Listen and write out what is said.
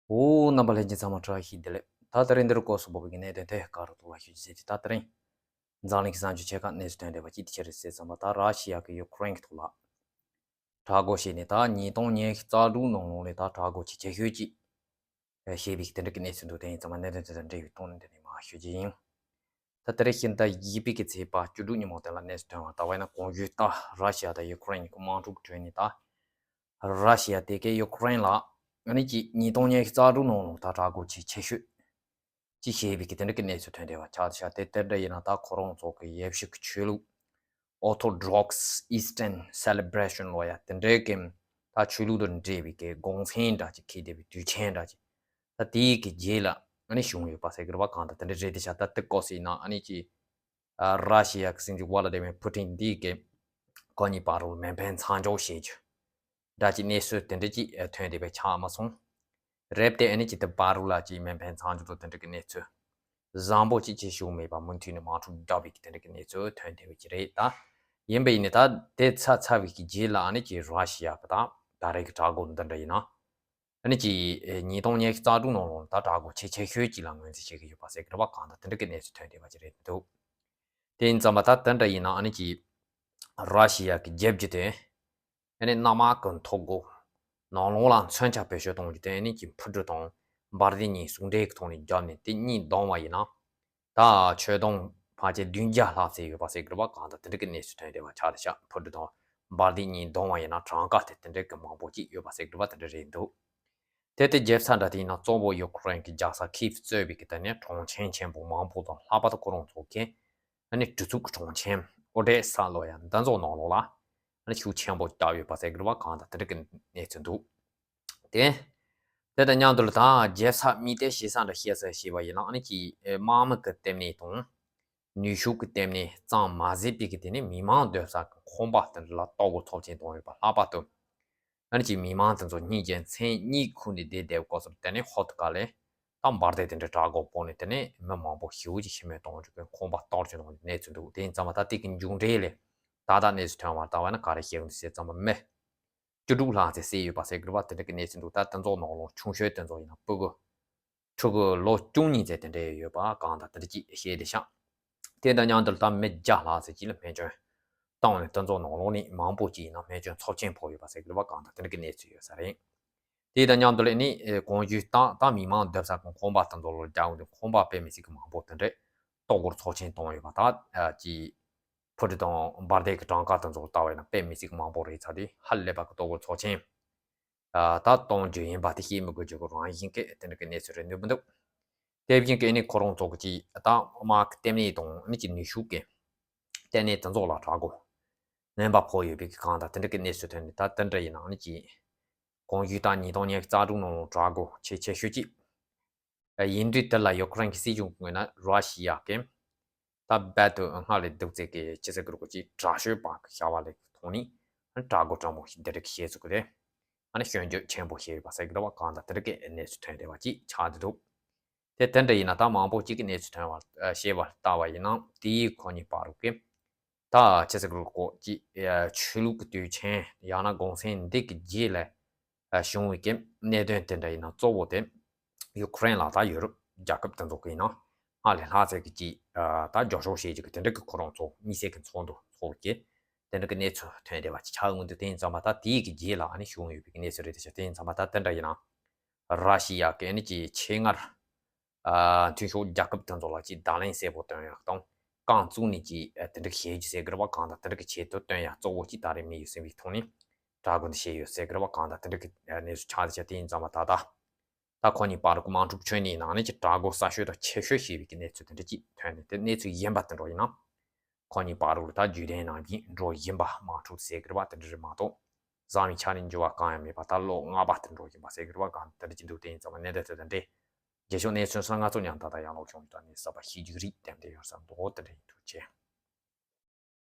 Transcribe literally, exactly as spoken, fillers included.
འོ། རྣམ་པ་ལྷན་རྒྱས་ཚང་མ་བཀྲ་ཤིས་བདེ་ལེགས། ད་དེ་རིང་འདིར་སྐོར་སུ་བབས་པའི་གནད་དོན་དེ་ག་རུ་ཐུག་པ་ཞུ་རྒྱུ་ཟེར་གྱི། ད་དེ་རིང་འཛམ་གླིང་གི་གསར་འགྱུར་ཆེ་ཁག་གནས་སུ་ཐོན་བསྡད་པ་ཅིག་དེ་ཆི་རེད་ཟེར་ཙམ་པ། ད་ར་ཤི་ཡ་གི་ཡུ་ཀེ་རེན་གྱི་ཐོག་ལ་དྲག་རྒོལ་བྱས་ནས། ད་ཉིས་སྟོང་ཉི་ཤུ་རྩ་དྲུག་ནང་ལོགས་ལ་ད་དྲག་རྒོལ་ཆེས་ཆེ་ཤོས་ཅིག་བྱས་པའི་དེ་འདྲ་གི་གནས་ཚུལ་འདུག་དེ་ཡིན་ཙང་མ་གནད་དོན་དེ་དང་འབྲེལ་བའི་ཐོག་ནས་འདི་ནས་མར་ཞུ་རྒྱུ་ཡིན། ད་དེ་རིང་ཕྱི་ཟླ་བཞི་པའི་གི་ཚེས་པ་བཅུ་དྲུག་ཉིན་མོ་དེ་ལ་གནས་སུ་ཐོན་པ་ལྟ་བས་ན། གོང་ཞུས་ལྟར་ར་ཤི་ཡ་དང་ཡུ་ཀེ་རེན་གཉིས་ཀྱི་དམག་འཁྲུག་ཁྲོད་ནས། ད་ར་ཤི་ཡ་དེ་གས་ཡུ་ཀེ་རེན་ལ་ཨ་ནི་ཅིག་ཉིས་སྟོང་ཉི་ཤུ་རྩ་དྲུག་ནང་ལོགས་ད་དྲག་རྒོལ་ཆེས་ཆེ་ཤོས་ཅིག་བྱས་པའི་གི་དེ་འདྲ་གི་གནས་ཚུལ་ཐོན་བསྡད་པ་ཆགས་བསྡད་ཤག་དེ་དེ་འདྲ་ཡིན་ན། ད་ཁོ་རང་ཚོ་གི་ཡེ་ཤུ་གི་ཆོས་ལུགས་Orthodox Eastern Celebration ལབ་ཡ་དེ་འདྲའི་གི་ད་ཆོས་ལུགས་དང་འབྲེལ་བའི་གི་དགོང་ཚན་འདྲ་ཅིག་འཁེལ་བསྡད་པའི་དུས་ཆེན་འདྲ་ཅིག་ད་དེའི་གི་རྗེས་ལ་ཨ་ནི་བྱུང་ཡོད་པ་ཟེར་གི་རེད་པ། གང་ལྟར་དེ་འདྲ་རེད་དེ་ཤག་ད་དེ་སྐབས་སུ་ཡིན་ན་ཨ་ནི་ཅིག་ཨ། ར་ཤི་ཡ་གི་སྲིད་འཛིན་ཝ་ལ་ཏི་མེར་ཕུ་ཏིན་འདི་གིས་ཁོ་གཉིས་བར་དུ་མེ་འཕེན་མཚམས་འཇོག་བྱེད་རྒྱུ་འདྲ་ཅིག་གནས་ཚུལ་དེ་འདྲ་ཅིག་ཐོན་བསྡད་པ་ཆགས་མ་སོང་། རེད་དེ། ཨ་ནི་ཅིག་དེ་བར་དུ་ལ་ཅིག་མེ་འཕེན་མཚམས་འཇོག་དང་དེ་འདྲ་གི་གནས་ཚུལ་བཟང་པོ་ཅིག་བྱེད་ཤེས་མེད་པ། མུ་མཐུད་ནས་དམག་འཁྲུག་རྒྱག་པའི་གི་དེ་འདྲ་གི་གནས་ཚུལ་ཐོན་བསྡད་པ་ཅིག་རེད། ད་ཡིན་པ་ཡིན་ནའི་ད་དེ་ཚར་ཚར་བའི་གི་རྗེས་ལ་ཨ་ནི་ཅིག་ར་ཤི་ཡ་གི་ད་ད་རེས་ཀྱི་དྲག་རྒོལ་འདི་འདྲ་ཡིན་ན། ཨ་ནི་ཅིག་ཨེ། ཉིས་སྟོང་ཉི་ཤུ་རྩ་དྲུག་ནང་ལོགས་ད་དྲག་རྒོལ་ཆེས་ཆེ་ཤོས་ཅིག་ལ་ངོས་འཛིན་བྱེད་ཀྱི་ཡོད་པ་ཟེར་གྱི་རེད་པ། གང་ལྟར་དེ་འདྲ་གི་གནས་ཚུལ་ཐོན་བསྡད་པ་ཅིག་རེད་འདུག་དེ་ཡིན་ཙང་མ་ད་དེ་འདྲ་ཡིན་ན་ཨ་ནི་ཅིག་ར་ཤི་ཡ་གི་རྒྱལ་རྒྱུ་དེ་ཨ་ནི་གནམ་དམག་གི་ཐོག་གི་ནང་ལོགས་ལ་མཚོན་ཆ་བེད་སྤྱོད་གཏོང་རྒྱུ་དེ་ཨ་ནི་ཅིག་ཕུ་ཏུ་དང་འབར་མདེལ་གཉིས་ཟུང་འབྲེལ་གྱི་ཐོག་ནས་བརྒྱབ་ནས་དེ་གཉིས་བསྡོམས་པ་ཡིན་ན། ད་ཆོད་དོན་ཕལ་ཆེར་བདུན་བརྒྱ་ལྷག་ཙམ་ཡོད་པ་ཟེར་གྱི་རེད་པ། གང་ལྟར་དེ་འདྲ་གི་གནས་ཚུལ་ཐོན་བསྡད་པ་ཆགས་བསྡད་ཤག་ཕུ་ཏུ་དང་འབར་མདེལ་གཉིས་བསྡོམས་པ་ཡིན་ན་གྲངས་ཀ་དེ་དེ་འདྲ་གི་མང་པོ་ཅིག་ཡོད་པ་ཟེར་གྱི་རེད་པ། དེ་འདྲ་རེད་འདུག་དེ་དེ་རྒྱལ་ས་འདྲ་དེ་ཡིན་ན་གཙོ་བོ་ཡུ་ཀེ་རེན་གྱི་རྒྱལ་ས་ཁིབ་གཙོས་པའི་གི་དེ་ནས་གྲོང་ཁྱེར་ཆེན་པོ་མང་པོ་དང་། ལྷག་པར་དུ་ཁོ་རང་ཚོ་གི་ཨ་ནི་གྲུ་ཚུགས་ཀྱི་གྲོང་ཁྱེར་ཨོ་ཌེ་ས་ལབ་ཡ་འདི་ཚོ་ནང་ལོགས་ལ་ཨ་ནི་ཤུགས་ཆེན་པོ་བརྒྱབ་ཡོད་པ་ཟེར་གྱི་རེད་པ། གང་ལྟར་དེ་འདྲ་གི་གནས་ཚུལ་འདུག་དེ། དེ་དང་མཉམ་དུ་ལ་ད་རྒྱལ་ས་མི་སྡེ་ཞེ་ས་འདྲ་བཤད་ས་ཞེས་པ་ཡིན་ན། ཨ་ནི་ཅིག་ཨེ། དམག་མི་གི་ལྟེ་གནས་དང་ནུས་ཤུགས་ཀྱི་ལྟེ་གནས་ཙམ་མ་ཟད་པའི་གི་དེ་ནས་མི་མང་སྡོད་ས་གི་ཁང་པ་དེ་འདྲ་ལ་གཏོར་རྒོལ་ཚབས་ཆེན་བཏང་ཡོད་པ། ལྷག་པར་དུ་ཨ་ནི་ཅིག་མི་མང་དེ་ཚོ་གཉིས་ཀྱི་མཚན་གཉིས་ཁུར་ནས་བསྡད་བསྡད་སྐབས་སུ། དེ་ནས་ཧོབ་ཏེ་ག་ལེ་ད་འབར་མདེལ་དེ་འདྲ་དྲག་རྒོལ་སྤོས་ནས། དེ་ནས་མི་མང་པོ་ཞེ་པོ་ཅིག་ཤི་རྨས་གཏོང་རྒྱུ་གི་ཁང་པ་གཏོར་བཅུག་གནང་རྒྱུ་གནས་ཚུལ་འདུག་དེ་ཡིན་ཙང་མ་ད་དེ་གི་མཇུག་འབྲས་ལས་ད་ལྟ་གནས་ཚུལ་ཐོན་པ་ལྟ་བ་ན་ག་རེ་བཤད་འདུག་ཟེར་ཙམ་པ་མི་བཅུ་དྲུག་ལྷག་ཙམ་བསད་ཡོད་པ་ཟེར་གྱི་རེད་པ། དེ་འདྲ་གི་གནས་ཚུལ་འདུག་ད་དེ་ཚོ་ནང་ལོགས་ཆུང་ཤོས་དེ་ཚོ་ཡིན་ན་ཕྲུ་གུ་ཕྲུ་གུ་ལོ་བཅུ་གཉིས་ཙམ་དེ་འདྲ་ཡོད་པ། གང་ལྟར་དེ་འདྲ་ཅིག་བཤད་བསྡད་ཤག་དེ་དང་མཉམ་དུ་ད་མི་བརྒྱ་ལྷག་ཙམ་ཅིག་ལ་རྨས་སྐྱོན་བཏང་ནས། དེ་ཚོ་ནང་ལོགས་ནས་མང་པོ་ཅིག་ཡིན་ན་རྨས་སྐྱོན་ཚབས་ཆེན་ཕོག་ཡོད་པ་ཟེར་གྱི་རེད་པ། གང་ལྟར་དེ་འདྲ་གི་གནས་ཚུལ་ཡོད་ས་རེད། དེ་དང་མཉམ་དུ་ལ་ནི་ཨེ། གོང་ཞུས་ལྟར་ད་མི་མང་སྡོད་ས་གི་ཁང་པ་དེ་ཚོ་ལ་རྒྱག་འོང་དུས་ཁང་པ་དཔེ་མི་སྲིད་ཀྱི་མང་པོ་དེ་འདྲས་གཏོར་རྒོལ་ཚབས་ཆེན་བཏང་ཡོད་པ། ད་ཨ་ཅིག་ཕུ་ཏུ་དང་འབར་མདེལ་གྱི་གྲངས་ཀ་དེ་ཚོ་ལྟ་བས་ན་དཔེ་མི་སྲིད་ཀྱི་མང་པོ་རེད་ཚར་དུས། ཧ་ལས་པ་གི་གཏོར་རྒོལ་ཚབས་ཆེན་ཨ་ད་གཏོང་རྒྱུ་ཡིན་པ་དེ་བཤད་མི་དགོས་རྒྱུ་གི་རང་བཞིན་གྱི་དེ་འདྲ་གི་གནས་ཚུལ་རེད་འདུག་མི་འདུག་དེ་བཞིན་གྱི་ཨ་ནི་ཁོ་རང་ཚོ་གི་ཅིག་ད་དམག་གི་ལྟེ་གནས་དང་ཨ་ནི་ཅིག་ནུས་ཤུགས་ཀྱི་ལྟེ་གནས་དེ་ཚོ་ལ་དྲག་རྒོལ་ངན་པ་ཕོག་ཡོད་པའི་གི་གང་ལྟར་དེ་འདྲ་གི་གནས་ཚུལ་ཐོན་ནས། ད་དེ་འདྲ་ཡིན་ན་ཨ་ནི་ཅིག་གོང་ཞུས་ལྟར་ཉིས་སྟོང་ཉི་ཤུ་རྩ་དྲུག་ནང་ལོགས་དྲག་རྒོལ་ཆེས་ཆེ་ཤོས་ཅིག་ཡིན་དུས། དེ་ལ་ཡུ་ཀེ་རེན་གྱི་སྲིད་གཞུང་གི་ངོས་ནས་ར་ཤི་ཡ་གིས་ད་རྦད་དེ་སྔར་ལས་སྡུག་ཙམ་གྱི་ཅི་ཟེར་གྱི་རེད་གོ། ཅིག་དྲག་ཤོས་པ་གི་བྱ་བ་ལས་ཐོག་ནས་དྲག་རྒོལ་དྲང་པོ་ཞིག་འདི་འདྲ་གི་བྱས་ཚུགས་ཀྱི་རེད། ཨ་ནི་སྐྱོན་བརྗོད་ཆེན་པོ་བྱས་ཡོད་པ་ཟེར་གྱི་རེད་པ། གང་ལྟར་དེ་འདྲ་གི་གནས་ཚུལ་ཐོན་བསྡད་པ་ཅིག་ཆགས་བསྡད་འདུག་དེ་དེ་འདྲ་ཡིན་ན་ད་མང་པོ་ཅིག་གི་གནས་ཚུལ་ཐོན་པ་ཨ་བཤད་པ་ལྟ་བ་ཡིན་ན། དེའི་ཁོ་གཉིས་བར་དུ་གི་ད་ཅི་ཟེར་གྱི་རེད་གོ། ཅིག་ཨ་ཆོས་ལུགས་ཀྱི་དུས་ཆེན་ཡང་ན་དགོང་ཚན་འདི་གི་རྗེས་ལ་ཨ་བྱུང་བའི་གི་གནད་དོན་དེ་འདྲ་ཡིན་ན། གཙོ་བོ་དེ་ཡུ་ཀེ་རེན་ལ་ད་ཡོ་རོབ་རྒྱལ་ཁབ་དེ་ཚོ་གི་ཡིན་ན་སྔར་ལས་ལྷག་ཙམ་གྱི་ཅིག་ཨ་ད་རྒྱབ་སྐྱོར་བྱེད་རྒྱུ་གི་དེ་འདྲ་གི་ཁོ་རང་ཚོ་དམིགས་བསལ་གྱི་ཚོགས་འདུ་ཚོགས་ཀྱི་དེ་འདྲ་གི་གནས་ཚུལ་ཐོན་བསྡད་པ་ཅིག་ཆགས་ཡོང་དུས། དེ་ཡིན་ཙང་མ་ད་དེའི་གི་རྗེས་ལ་ཨ་ནི་བྱུང་ཡོད་པའི་གི་གནས་ཚུལ་རེད་དེ་ཤག་དེ་ཡིན་ཙང་མ་ད་དེ་འདྲ་ཡིན་ན། ར་ཤི་ཡ་གི་ཨ་ནི་ཅིག་ཆེད་མངགས་ཨ་མཐུན་ཕྱོགས་རྒྱལ་ཁབ་དེ་ཚོ་ལ་ཅིག་བརྡ་ལན་གསལ་པོ་སྟོན་ཡག་དང་། རྐང་བཙུགས་ནས་ཅིག་ཨ་དེ་འདྲ་བྱེད་རྒྱུ་ཟེར་གི་རེད་པ། གང་ལྟར་དེ་འདྲ་གི་ཆེད་དུ་བཏོན་ཡག་གཙོ་བོ་ཅིག་ད་རེས་དམིགས་ཡོད་ཟེར་བའི་ཐོག་ནས་དྲག་རྒོལ་འདི་བྱས་ཡོད་ཟེར་གི་རེད་པ། གང་ལྟར་དེ་འདྲ་གི་ཨ་གནས་ཚུལ་ཆགས་བསྡད་ཤག་དེ་ཡིན་ཙང་མ་ད་ད་ད་ཁོ་གཉིས་བར་གི་དམག་འཁྲུག་ཁྲོད་ནས་ནང་ནས་ཅིག་དྲག་རྒོལ་གསར་ཤོས་དང་ཆེ་ཤོས་བྱས་པའི་གི་གནས་ཚུལ་དེ་འདྲ་ཅིག་ཐོན་ནས། དེ་གནས་ཚུལ་ཡིན་པ་དེ་འདྲ་ཡིན་ན། ཁོ་གཉིས་བར་དུ་ད་རྒྱུན་ལྡན་ནང་བཞིན་འགྲོ་བཞིན་པ། དམག་འཁྲུག་ཟེར་གི་རེད་པ། དེ་འདྲ་རེད་མ་གཏོགས་བཟང་བའི་ཆ་ནས་འགྱུར་བ་གང་ཡང་མེད་པ། ད་ལོ་ལྔ་པ་དེ་འགྲོ་བཞིན་པ་ཟེར་གི་རེད་པ། གང་དེ་འདྲ་ཅིག་འདུག་དེ་ཡིན་ཙང་མ་གནད་དོན་དེ་དང་འབྲེལ་རྗེས་ཕྱོགས་གནས་ཚུལ་སོགས་ང་ཚོ་མཉམ་དུ་ད་ཡང་ལོག་བྱུང་ད་ནས་གསར་པ་ཤེས་རྒྱུ་རིགས་དེ་འདྲ་ཡོད་བསམ་འདུག་དེ་འདྲ་ཡིན། ཐུགས་རྗེ་ཆེ།